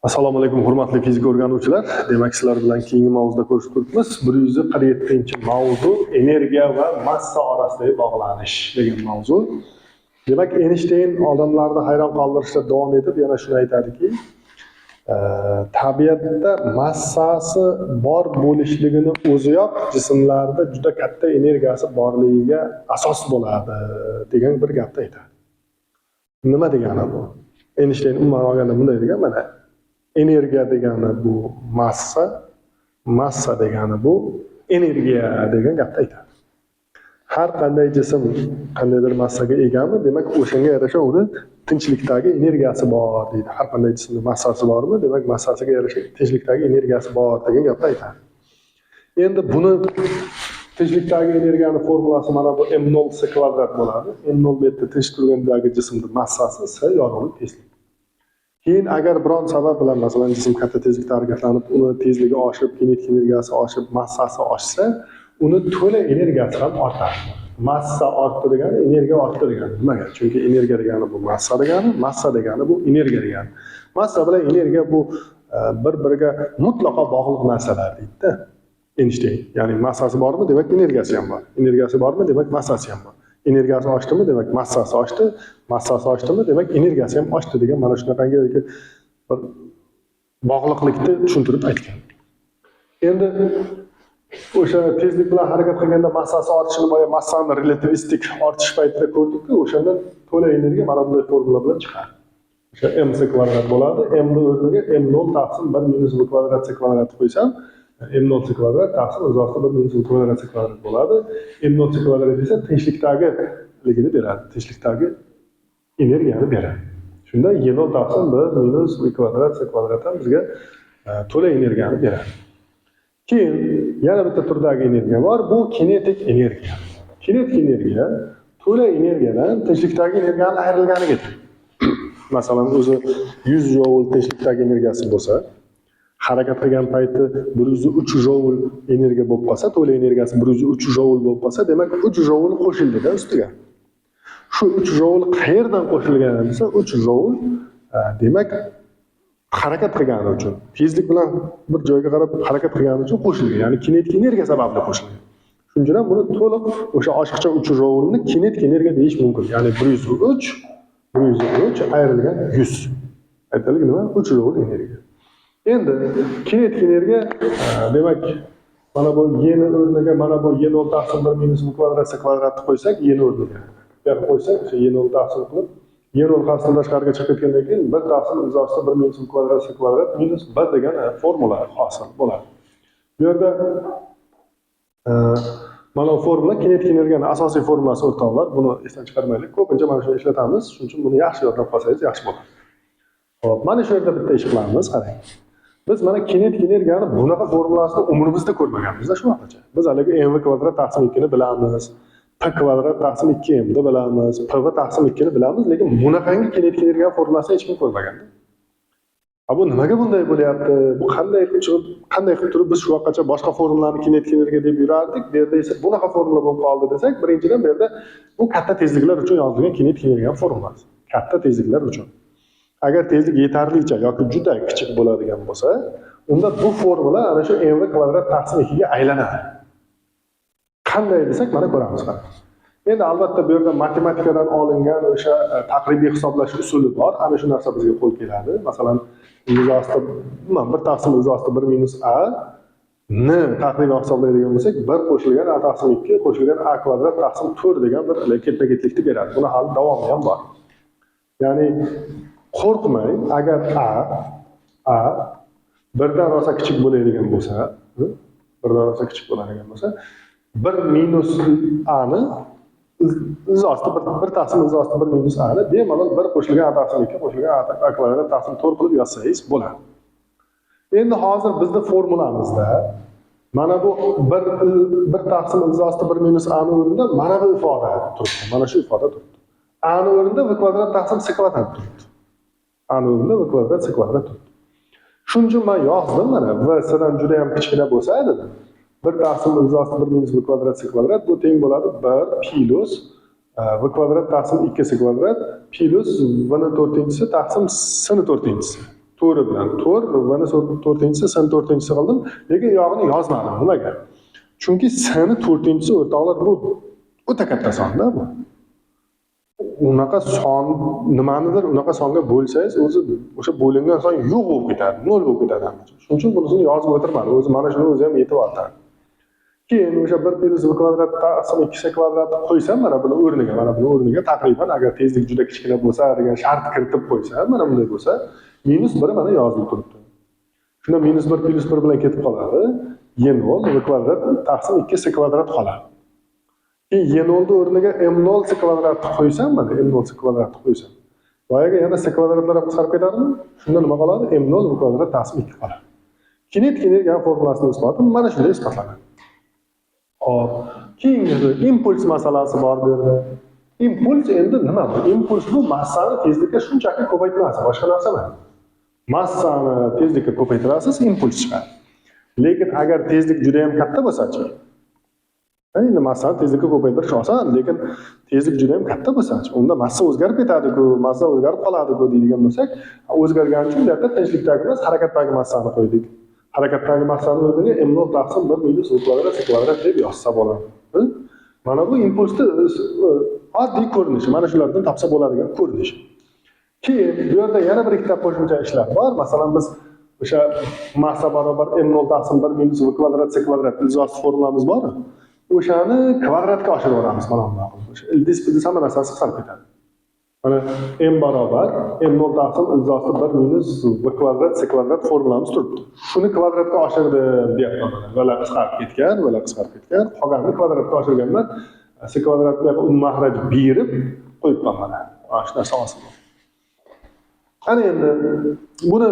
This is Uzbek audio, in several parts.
Assalomu alaykum, hurmatli fizika o'rganuvchilar. Demak, sizlar bilan keyingi mavzuda ko'rishib turibmiz. 147-mavzu energiya va massa orasidagi bog'lanish degan mavzu. Demak, Eynshteyn odamlarni hayron qoldirishda davom etib, yana shuni aytadiki, tabiatda massasi bor bo'lishligini o'ziyoq jismlarda juda katta energiyasi borligiga asos bo'ladi degan bir gapni aytadi. Nima degani bu? Eynshteyn umuman olganda bunday degan: mana, energiya degani bu massa, massa degani bu energiya degan gapni aytadi. Har qanday jism qandaydir massaga egami, demak, o'shanga yarasha uni tinchlikdagi energiyasi bor deydi. Har qanday jismni massasi bormi, demak, massasiga yarasha tinchlikdagi energiyasi bor degan gapni aytadi. Endi buni, tinchlikdagi energiyani formulasi mana bu m0 c kvadrat bo'ladi. M0 bu yerda tinch turgandagi jismni massasi, c yorug'lik tezligi. Keyin agar biron sabab bilan, masalan, jism katta tezlikda harakatlanib, uni tezligi oshib, kinetik energiyasi oshib, massasi oshsa, uni to'la energiyasi ham ortadi. Massa ortdi degani energiya ortdi degani. Nimaga? Chunki energiya degani bu massa degani, massa degani bu energiya degani. Massa bilan energiya bu bir-biriga mutlaqo bog'liq narsalar deydi-da Eynshteyn. Ya'ni massasi bormi, demak, energiyasi ham bor. Energiyasi bormi, demak, massasi ham bor. Energiyasi oshdimi, demak, massasi oshdi. Massasi oshdimi, demak, energiyasi ham oshdi degan mana shunaqangi bir bog'liqlikni tushuntirib aytgan. Endi o'sha tezlik bilan harakat qilganda massasi ortishini boya massani relativistik ortish paytida ko'rdikku, o'shanda to'la energiya mana bunday formula bilan chiqadi. O'sha mc kvadrat bo'ladi. M ni o'rniga m0 taqsim 1 minus v kvadrat c kvadrat qo'ysam, m0 c kvadrat taqsim o'z ostida 1 minus v kvadrat c kvadrat bo'ladi. M0 c kvadrat esa tinchlikdagi ligini beradi. Tinchlikdagi energiyani beradi. Shunda E0 taqsim 1 minus v kvadrat c kvadrat ham bizga to'la energiyani beradi. Keyin yana bitta turdagi energiya bor, bu kinetik energiya. Kinetik energiya to'la energiyadan tinchlikdagi energiyani ayrilganiga teng. Masalan, o'zi 100 joul tinchlikdagi energiyasi bo'lsa, harakat qilgan payti 103 joul energiya bo'lib qolsa, to'la energiyasi 103 joul bo'lib qolsa, demak, 3 joul qo'shildida ustiga. Shu 3 joul qayerdan qo'shilgan desa, 3 joul demak, harakat qilgani uchun, tezlik bilan bir joyga qarab harakat qilgani uchun qo'shilgan, ya'ni kinetik energiya sababli qo'shilgan. Shuning uchun ham buni to'liq o'sha oshiqcha 3 joulni kinetik energiya deyish mumkin. Ya'ni 103, 103 ayrilgan 100. Aytaylik, nima? 3 joul energiya. Endi kinetik energiya, demak, mana bu E ni o'rniga mana bu E0 taqsim 1 minus v kvadrat c kvadratni qo'ysak, E ni o'rniga. Bu yoqqa qo'ysak, o'sha E0 taqsim qilib, E0 qasddan tashqariga chiqib ketgandan keyin 1 taqsim ilzosida 1 minus v kvadrat c kvadrat minus 1 degan formula hosil bo'ladi. Bu yerda mana bu formula kinetik energiyani asosiy formulasi, o'rtoqlar. Buni esdan chiqarmaylik. Ko'pincha mana shuni ishlatamiz. Shuning uchun buni yaxshi yodlab qolsangiz yaxshi bo'ladi. Xo'p, mana shu yerda bitta ish qilamiz, qarang. Biz mana kinetik energiyani bunaqa formulasini umrimizda ko'rmaganmiz shu vaqtgacha. Biz haligi mv kvadrat taqsim 2 ni bilamiz. P kvadrat taqsim 2 m ni bilamiz, pv taqsim 2 ni bilamiz, lekin bunaqangi kinetik energiya formulasini hech kim ko'rmagan. A bu nimaga bunday bo'lyapti? Bu qanday qilib chiqib, qanday qilib turib biz shu vaqtgacha boshqa formulani kinetik energiya deb yurardik, bu yerda esa bunaqa formula bo'lib qoldi desak, birinchidan, bu yerda bu katta tezliklar uchun yozilgan kinetik energiya formulasi. Katta tezliklar uchun. Agar tezlik yetarlicha yoki juda kichik bo'ladigan bo'lsa, unda bu formula ana shu mv kvadrat taqsim 2 ga aylanadi. Qanday desak, mana ko'ramiz, qarang. Endi albatta bu yerda matematikadan olingan o'sha taqribiy hisoblash usuli bor. Ana shu narsa bizga qo'l keladi. Masalan, ildiz ostida umuman 1 taqsim ildiz ostida 1 minus a ni taqriban hisoblaydigan bo'lsak, 1 qo'shilgan a taqsim 2 qo'shilgan a kvadrat taqsim 4 degan bir ketma-ketlikni beradi. Buni hali davomi ham bor. Ya'ni qo'rqmang, agar a birdan rosa kichik bo'ladigan bo'lsa, birdan rosa kichik bo'ladigan bo'lsa, 1 minus a ni ildiz ostida 1 taqsim ildiz ostida 1 minus a ni bemalol 1 qo'shilgan a taqsim 2 qo'shilgan a kvadrat taqsim 4 qilib yozsangiz bo'ladi. Endi hozir bizni formulamizda mana bu 1 taqsim ildiz ostida 1 minus a ni o'rnida mana bu ifoda turibdi. Mana shu ifoda turibdi. A ni o'rnida v kvadrat taqsim c kvadrat turibdi. A ni o'rnida v kvadrat c kvadrat turibdi. Shuning uchun men yozdim, mana v c dan juda ham kichkina bo'lsa dedim. 1 taqsim ildiz ostida 1 minus v kvadrat c kvadrat bu teng bo'ladi 1 plus v kvadrat taqsim 2 c kvadrat plus v ni to'rtinchisi taqsim c ni to'rtinchisi. To'ri bilan 4, v ni to'rtinchisi, s ni to'rtinchisi qildim, lekin u yog'ini yozmadim. Nimaga? Chunki s ni to'rtinchisi, o'rtoqlar, bu o'ta katta sonda bu. Unaqa son nimanidir unaqa songa bo'lsangiz, o'zi o'sha bo'lingan son yo'q bo'lib ketadi, nol bo'lib ketadi hamma. Shuning uchun bunisini yozib o'tirmadim. O'zi mana shuni o'zi ham yetib ortadi. Keyin o'sha 1 plyus v kvadrat taqsim 2 s kvadratni qo'ysam, mana buni o'rniga, mana buni o'rniga taqriban agar tezlik juda kichkina bo'lsa degan shart kiritib qo'ysam, mana bunday bo'lsa, minus 1 mana yozilib turibdi. Shunda minus 1 plyus 1 bilan ketib qoladi. E nol v kvadrat taqsim 2 s kvadrat qoladi. Keyin e nolni o'rniga m nol s kvadratni qo'ysam, mana m nol s kvadratni qo'ysam, boyaga yana s kvadratlar ham qisqarib ketadimi? Shunda nima qoladi? M nol v kvadrat taqsim 2 qoladi. Kinetik energiya formulasini isboti mana shunday isbotlanadi. Xo'p, keyingisi impuls masalasi bor bu yerda. Impuls endi nima bu? Impuls bu massani tezlikka shunchaki ko'paytmasi, boshqa narsa emas. Massani tezlikka ko'paytirasiz, impuls chiqadi. Lekin agar tezlik juda ham katta bo'lsa-chi? Endi massani tezlikka ko'paytirish oson, lekin tezlik juda ham katta bo'lsa-chi, unda massa o'zgarib ketadi-ku, massa o'zgarib qoladi-ku deydigan bo'lsak, o'zgargani uchun bu yoqda tinchlikdagi emas, harakatdagi massani qo'ydik. Harakatdagi massani o'rniga m nol taqsim 1 minus v kvadrat s kvadrat deb yozsa bo'ladi. Mana bu impulsni oddiy ko'rinishi, mana shulardan topsa bo'ladigan ko'rinishi. Keyin bu yerda yana bir ikkita qo'shimcha ishlar bor. Masalan, biz o'sha massa barobar m nol taqsim 1 minus v kvadrat s kvadrat ildiz formulamiz bor. O'shani kvadratga oshirib yuboramiz mana bunday qilib. O'sha ildiz pildiz hamma narsasi qisqarib ketadi. Mana m barobar m nol taqsim ildiz 1 minus v kvadrat s kvadrat formulamiz turibdi. Shuni kvadratga oshirdim deyapman mana. Vala qisqarib ketgan, vala qisqarib ketgan. Qolganini kvadratga oshirganman. S kvadratga mahraj berib qo'yibman mana. Mana shu narsa hosil bo'ldi. Ana endi buni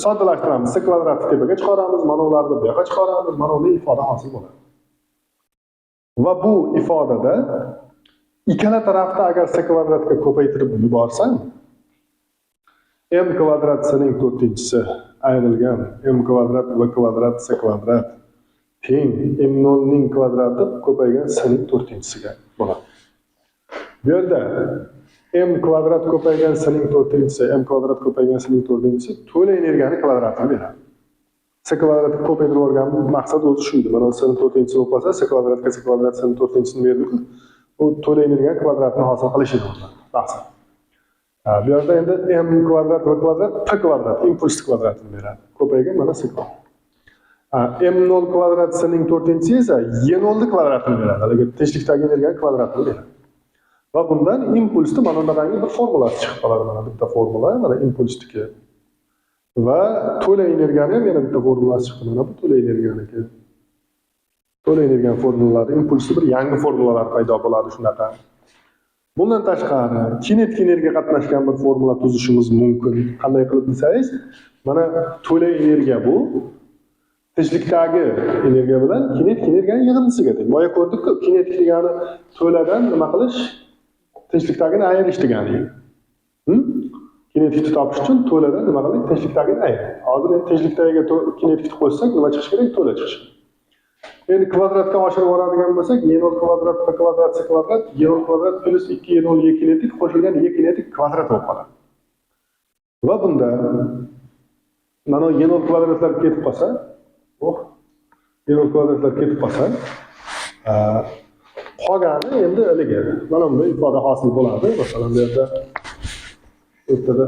soddalashtiramiz. S kvadratni tepaga chiqaramiz, mana ularni bu yoqqa chiqaramiz, mana bunday ifoda hosil bo'ladi. Va bu ifodada ikkala tarafda agar s kvadratga ko'paytirib yuborsam, m kvadrat s ning to'rtinchisi ayrilgan m kvadrat v kvadrat s kvadrat teng m nolning kvadrati ko'paygan s ning to'rtinchisiga bo'ladi. Bu yerda m kvadrat ko'paygan s ning to'rtinchisi, m kvadrat ko'paygan s ning to'rtinchisi to'la energiyani kvadratini beradi. S kvadratga ko'paytirib yuborgan maqsad o'zi shu edi. Mana s ning to'rtinchisi bo'lib qolsa, s kvadratga s kvadrat s ning to'rtinchisini berdi-ku. Bu to'la energiyani kvadratini hosil qilish edi maqsad. Bu yerda endi m kvadrat v kvadrat p kvadrat impuls kvadratini beradi. Ko'paygan mana s kvadrat. M nol kvadrat s ning to'rtinchisi esa e nolni kvadratini beradi. Haligi tinchlikdagi energiyani kvadratini beradi. Va bundan impulsni mana bunaqangi bir formulasi chiqib qoladi. Mana bitta formula, mana impulsniki. Va to'la energiyani ham yana bitta formulasi chiqdi. Mana bu to'la energiyaniki. To'la energiyani formulalari, impulsli bir yangi formulalar paydo bo'ladi shunaqa. Bundan tashqari kinetik energiya qatnashgan bir formula tuzishimiz mumkin. Qanday qilib desangiz, mana to'la energiya bu tinchlikdagi energiya bilan kinetik energiyaning yig'indisiga teng. Boya ko'rdikku, kinetik degani to'ladan nima qilish? Tinchlikdagini ayirish degani. Kinetikni topish uchun to'ladan nima qildik? Tinchlikdagini ayirdik. Hozir endi tinchlikdagiga kinetikni qo'shsak, nima chiqishi kerak? To'la chiqishi kerak. Endi kvadratga oshirib yuboradigan bo'lsak, e nol kvadrat p kvadrat s kvadrat, e nol kvadrat plyus 2 e nol e kinetik qo'shilgan e kinetik kvadrat bo'lib qoladi. Va bunda mana e nol kvadratlar ketib qolsa, oh, e nol kvadratlar ketib qolsa, qolgani endi haligi mana bunday ifoda hosil bo'ladi. Masalan, bu yerda o'rtada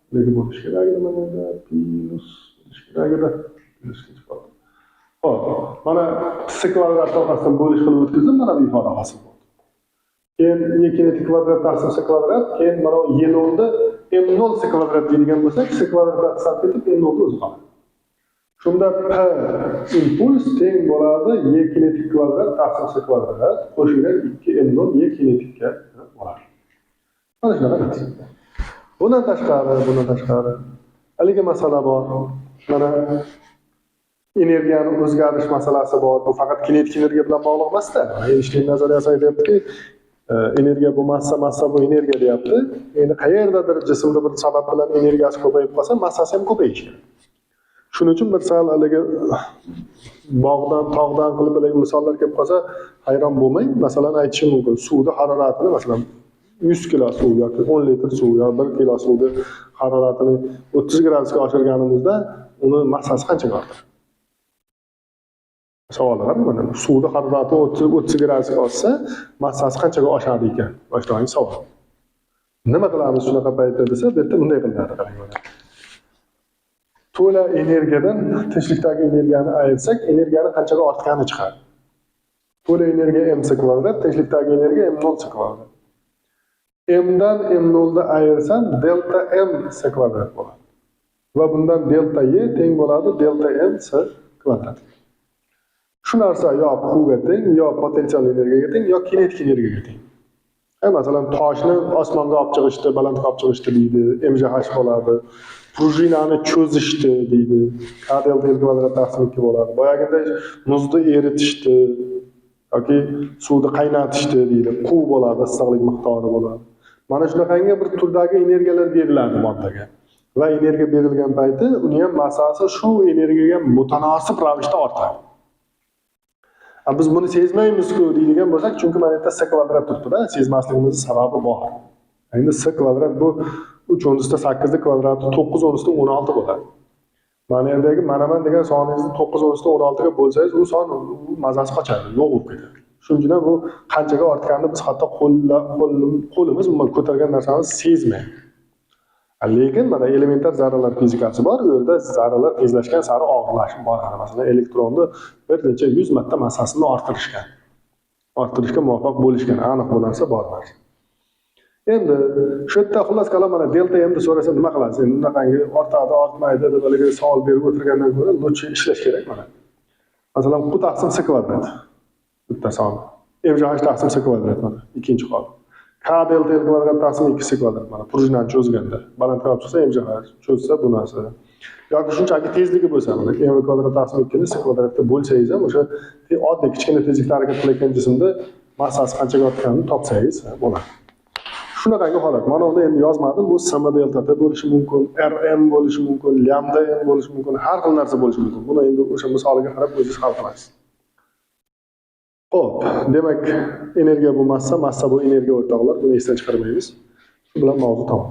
haligi bo'lishi kerak edi, mana yerda plyus bo'lishi kerak edi. Plyus ketib qoldi. Xo'p, mana s kvadrat orqasidan bo'lish qilib o'tkazdim, mana bu ifoda hosil bo'ldi. Keyin e kinetik kvadrat taqsim s kvadrat, keyin mana e nolni m nol s kvadrat deydigan bo'lsak, s kvadratlar qisqarib ketib, m nolni o'zi qoladi. Shunda p impuls teng bo'ladi e kinetik kvadrat taqsim s kvadrat qo'shilgan 2 m nol e kinetikka bo'ladi. Mana shunaqa narsa. Bundan tashqari haligi masala bor. Mana energiyani o'zgarish masalasi bor. Bu faqat kinetik energiya bilan bog'liq emasda. Eynshteyn nazariyasi aytyaptiki, energiya bu massa, massa bu energiya deyapti. Endi qayerdadir jismda bir sabab bilan energiyasi ko'payib qolsa, massasi ham ko'payishi kerak. Shuning uchun bir sal haligi bog'dan, tog'dan qilib haligi misollar kelib qolsa, hayron bo'lmang. Masalan, aytishim mumkin. Suvni haroratini, masalan, 100 kilo suv yoki 10 litr suv yo 1 kilo suvni haroratini 30 gradusga oshirganimizda uni massasi qanchaga ortadi? Savollar bor mana. Suvni harorati 30 gradusga oshsa, massasi qanchaga oshadi ekan? Boshidagi savol. Nima qilamiz shunaqa paytda desa, bu yerda bunday qilinadi, qarang mana. To'la energiyadan tinchlikdagi energiyani ayirsak, energiyani qanchaga ortgani chiqadi. To'la energiya mc kvadrat, tinchlikdagi energiya m0 c kvadrat. M dan m0 ni ayirsam, delta m c kvadrat bo'ladi. Va bundan delta E teng bo'ladi delta m c kvadrat. Shu narsa yo quvga teng, yo potensial energiyaga teng, yo kinetik energiyaga teng. Masalan, toshni osmonga olib chiqishdi, balandga olib chiqishdi deydi, mgh bo'ladi. Prujinani cho'zishdi deydi. K delta L kvadrat taqsim 2 bo'ladi. Boyagiday muzni eritishdi yoki suvni qaynatishdi deydi. Quv bo'ladi, issiqlik miqdori bo'ladi. Mana shunaqangi bir turdagi energiyalar beriladi moddaga. Va energiya berilgan payti uni ham massasi shu energiyaga mutanosib ravishda ortadi. Biz buni sezmaymiz-ku deydigan bo'lsak, chunki mana yerda s kvadrat turibdi-da, sezmasligimizning sababi bor. Endi s kvadrat bu 3 o'nta 8 kvadrati 9 o'nta 16 bo'ladi. Mana yerdagi manaman degan soningizni 9 o'nta 16 ga bo'lsangiz, u son mazasi qochadi, yo'q bo'lib ketadi. Shuning uchun ham bu qanchaga ortganini biz hatto qo'limiz umuman ko'targan narsamiz sezmaydi. Lekin mana elementar zarralar fizikasi bor, u yerda zarralar tezlashgan sari og'irlashib boradi. Masalan, elektronni bir necha yuz marta massasini orttirishgan. Orttirishga muvaffaq bo'lishgan. Aniq bu narsa bor narsa. Endi shu yerda xullas kalom mana delta m ni so'rasa nima qilasiz? Endi bunaqangi ortadi, ortmaydi deb haligi savol berib o'tirgandan ko'ra лучше ishlash kerak mana. Masalan, Q taqsim c kvadrat. Bitta son. Mgh taqsim c kvadrat mana ikkinchi hol. K delta L kvadrat taqsim 2 c kvadrat mana prujinani cho'zganda. Balandga olib chiqsa mgh cho'zsa bu narsa. Yoki shunchaki tezligi bo'lsa, mana m kvadrat taqsim 2 ni c kvadratga bo'lsangiz ham o'sha oddiy kichkina tezlikda harakat qilayotgan jismda massasi qanchaga ortganini topsangiz bo'ladi. Shunaqangi holat. Mana uni endi yozmadim. Bu sm delta t bo'lishi mumkin, rm bo'lishi mumkin, lambda m bo'lishi mumkin, har xil narsa bo'lishi mumkin. Buni endi o'sha misoliga qarab o'zingiz hal qilasiz. Xo'p, demak, energiya bu massa, massa bu energiya, o'rtoqlar. Buni esdan chiqarmaymiz. Shu bilan mavzu tamom.